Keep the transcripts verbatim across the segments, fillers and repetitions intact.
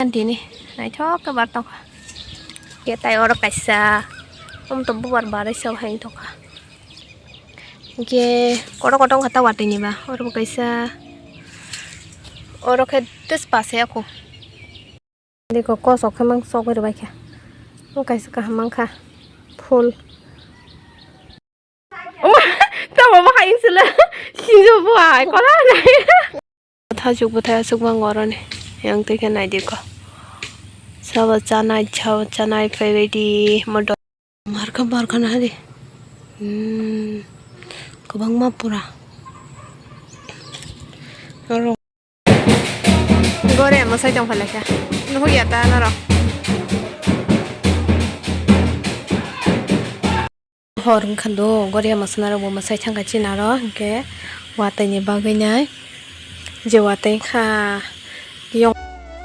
Tini naithok khe bar tongkha. Khe tai oro kaisa, omo to bubar barwi se hai tongkha. Hwnkhe kotor kotor khe ta watwi ni ba, oro bo kaisa, oro khe tei se pa se ya kho. Diko kosok khe mang sok bai rwbaikha. Omo kaisa kaham mankha phul. Omo tamo bo hai sila sinjo bo ai kola nai. Thajuk bwthai aswk mang oroni. Yang twi khe naidi ko. Sabo chanai, sabo chanai phai ready modo. Markha markha na hari. Hmm. Kwbangma pura. Oro. Gore masai tong phalai kha. Nuhuk ya ta norok. Hor wngkha do, goria masana rok bo mwsai thangkha chini aro, hwnkhe watwi ni bagwi nai je watwi kha yong.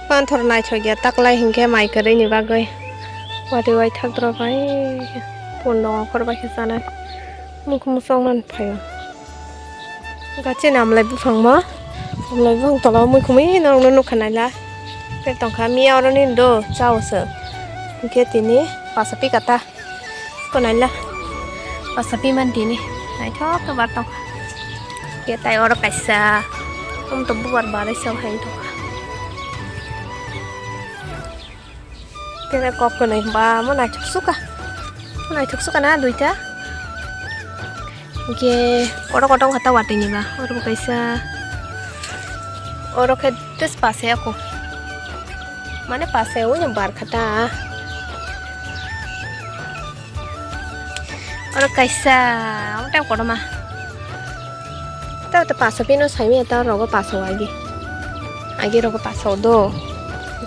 Panthor naithok ya taklai hwnkhe mai kwrwi ni bagwi watwi waithak drop bai pono ongkhor bai khe chanai muikhum song nani phaio. Gachini amlai buphang mo, amlai buphang tola o muikhumui norokno nukha naila. Tei tongkha miya oro nini do chao se, hwnkhe tini pasa pika ta. Konaila. Pasa piman tini. Naithok khe bar tongkha. Khe tai oro kaisa. Omo to bubar barwi se hai tongkha. Khe kok kwnwi ba mo naithok suka. Mo naithok suka na duita. Khe oro kotor khe ta watwi ni ba. Oro bo kaisa. Oro khe tei se pasa ya kho. Mane pasa ya ui no bar kha ta. Oro kaisa, omo tei kotorma. Tei to paso pino saimanya ta rogo paso agi. Agi rogo paso do.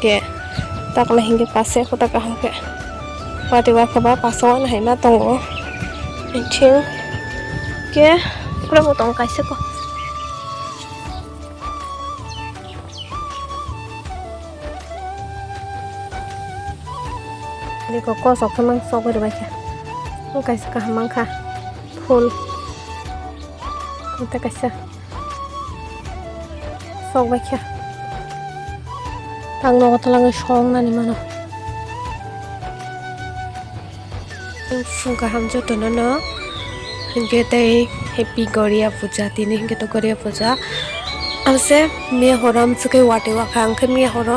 Ke takla hingke pase kota kaham ke. Wati wa kaba paso wana hai ma tongo. Inching ke pura bo tong kaisa ko. Niko kosok khe mang sok bai rwbaikha. Omo kaisa kaham mankha. Phul. Omo tei kaisa sok baikha. Tang nogo twlangwi song nani mano. Phung kaham jotono no. Hinkhe tei happy Goria Puja, tini hinkhe to Goria Puja. Amse miya horo amswkhe watwi wakha, hinkhe miya horo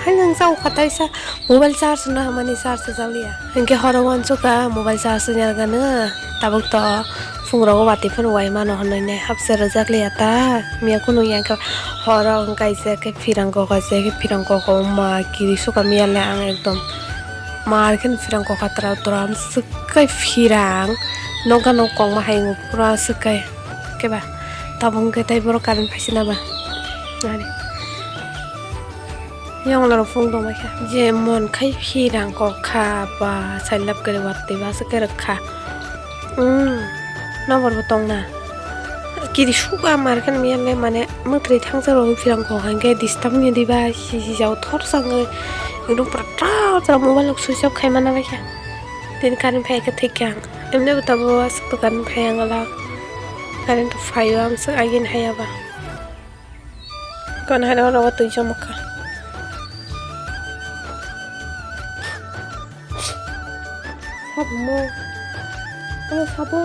hai nang chao kha taisa mobile charge no hamani charge chaliya. Hinkhe horo wansukha mobile charge ni agano tabuk to phungrogo watwi phano wai mano hinwi nai hapse rwjak liya ta miya kunu yang khe horo wng kaisa khe phirang kok kaisa khe phirang kok ma kiri sukha miya le ang ekdom. Mar khe phirang kokha tra tra swk kai phirang nokha nok kongma hai pura swk kai khe ba tabuk hwnkhe tei borok current phaisina ba nari yong laro phung tongma khe je mon khai phirang kokha ba sailap kari watwi ba swk kai rwkha. Umm, nobor bo tongna. Kiri suka mar khe miya le mane mwtri thangsa rok phirang kok hwnkhe disturb ni diba si si jao thor sangwi ekdom pura tra tra mobile rok switch off khai mana bai kha. Tini current phai khe thik khe ang emne bo tabuk aswk to current phai ang ala current to phai o ang swk agini haya ba. Kon hai oro twi chomok kha. Sabo mo. Ano sabo.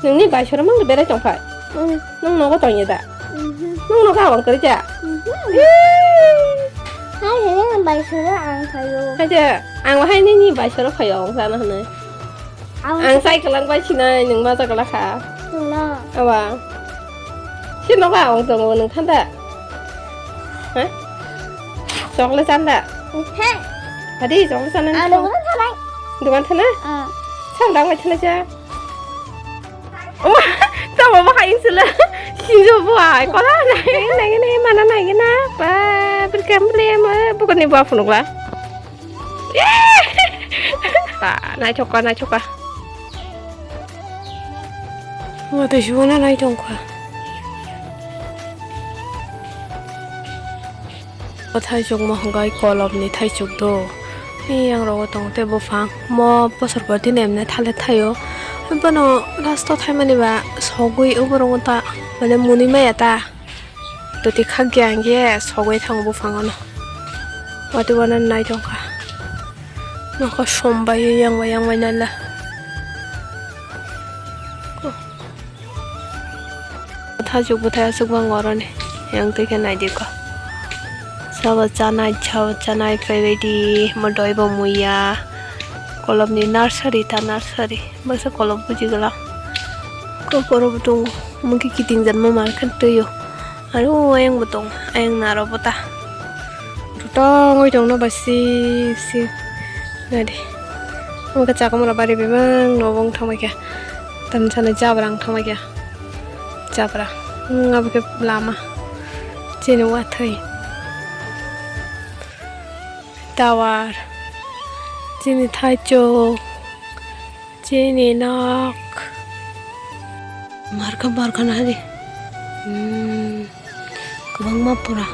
Nungni bai sora mang berai tong phai. Nung nogo tong ya da. Nung nogo awang kari ja. Hai hai bai sora ang phaio. Hai ja ang hai nini bai sora phaio ang sana hwnwi. Ang cycle ang bai sinai nung ma cycle kha. Nungno. Awa. Si nogo awang tongo nung thanda. Ha? Chocolate chanda. Hai. Adi chocolate chanda. Ang nung thanda. Dukan thana? Sam dang bai thana ja. Oma, tamo bahai insula. Sinjo buai kola nai. Nai nai mana nai na. Ba, berkam beli ama bukan ni buah punuk lah. Ba, nai choka nai choka. Wata sibona nai tongkha. O thaichuk mo hwnkhe kolomni thaichuk do. Yang rogo tongo tei buphang. Mo bosor pore tini emne thale thaio. Bono last o thaimani ba sogwi oborog ta mane muni maya ta. Toti khakya hwnkhe sogwi thango buphango no. Watwi wana nai tongkha. Nokha som bai yang bai yang bai nala. Thajuk bwthai aswk bang oroni. Yang twi khe nai di kho. Sabo chanai, sabo chanai phai bai di. Mo doi bo muya. Kolomni nursery ta nursery. Baksa kolom buji gala. Kokoro bo tongo. Mungki kiting jan ma mar khan twi o. Aro ayang bo tong, ayang naro bo ta. Totong oi tong no ba si si. Nadi. Omo khe chakamura bari bebak no wng thangbai kha. Tan sana jabra wng thangbai kha. Jabra. Wng abo khe lama. Chini wathai. Tower. Chini thaichuk. Chini nok. Markha markha na hari. Hmm. Kwbangma pura.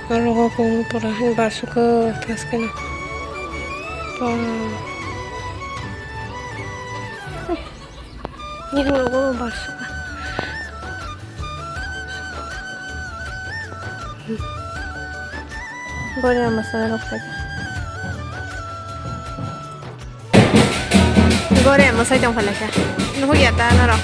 Aro kwbangma pura. Hai basukha thaskeno. Wow. Ni hwngo basukha. Bori ama sana rok khai. Gore mwsai tong phalai kha. Nuhuk ya ta norok.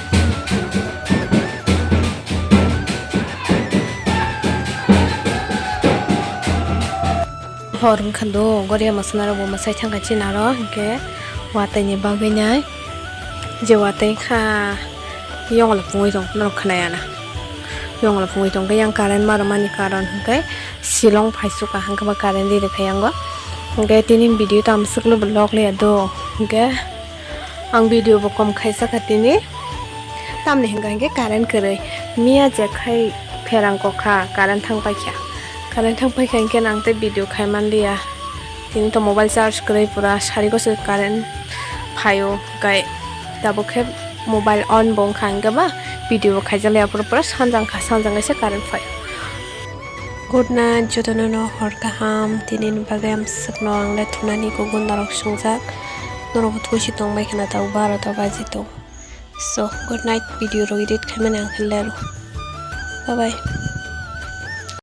Hor wngkha do, gore mwsana rok bo mwsai thangkha chini aro, hinkhe watwi ni bagwi nai je watwi kha. Yongla pungwi tong norok khwnaya na. Yongla pungwi tong khe yang current ma rwmani karon hinkhe silong phai sukha hinkhe ba current ri rwkha yango. Hinkhe tini video tamo swklo vlog le do hinkhe ang video bo kom khaisa kha tini. Tamni hinkhe hinkhe current kwrwi miya je khai pherang kokha current thang paikha. Current thang paikha hinkhe nang tei video khai manliya. Tini to mobile charge kwrwi pura sari gose current phaio hinkhe tabuk khe mobile on bo wngkha hinkhe ba video bo khaijak liya pura pura sanjang kha sanjang kaisa current phai. Good night jotono no hor kaham tini ni bagwi amswk no ang le thunani kugun norok swngjak norok bo thusi tong bai khna tabuk barota baji tongo. So good night, video rok edit khaimani ang khe lero. Bye bye.